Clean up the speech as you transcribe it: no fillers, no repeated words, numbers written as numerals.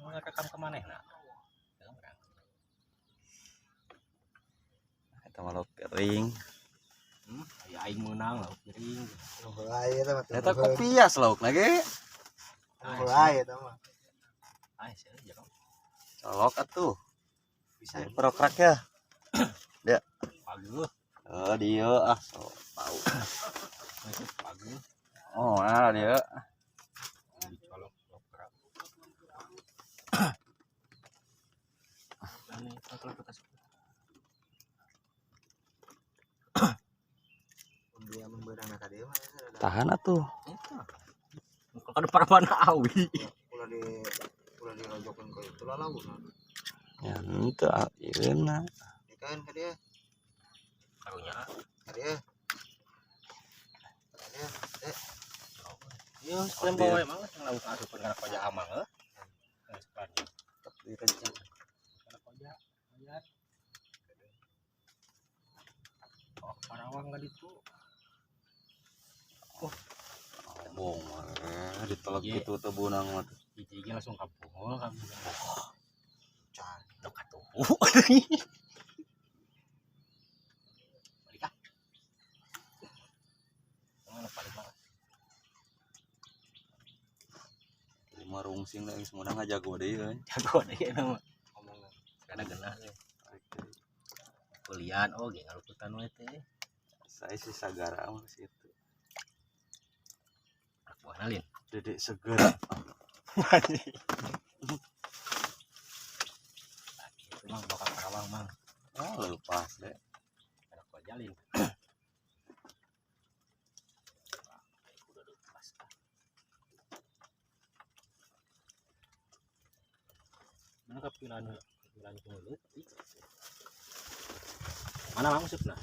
Ngerekam ke manehna. Eta mah lauk piring. Aya aing meunang lauk piring. Mulai eta mah. Eta kopias laukna ge. Mulai eta mah. Ah, sia jero. Colok atuh. Bisa Perokrak ya. Dia. Paguh. Oh, dia ah so tahu. Paguh. Oh, nah dia. Dicolok lokrak. Ane kalau kita dia membeurang ka dieu mah. Tahan atuh. Eta. Muka kada parabana awi. Ulah di ulah dirojokeun ka itu lah launa. Ya henteu ayeuna. Dikaeun ka dieu. Karunya. Ka dieu. Ka dieu. Eh. Ieu sekalian bawa emang yang lauk asupan kana koja amang heuh. Sekalian. Tetep direncana. Kana koja. Lihat. Oh, Karawang ka ditu. Oh, bong ditelek gitu teu beunang mah. Hiji ge langsung ka punggol ka. Can. Dok atuh. Balik ah. Mana paling mah? Lima rungsing da geus meunang ngajago deui euy. Jago deui eta mah. Ngomongna. Karena genah teh. Kulian oh ge ngaluputan we teh. Saya sih sagara mah situ. Buah lin. Dedek segera. Itu mang bakal Karawang mang. Ah, lepas deh. Anak gua jalin. Udah lepas. Mana kapilan kapilan mulut? Mana mang usupna?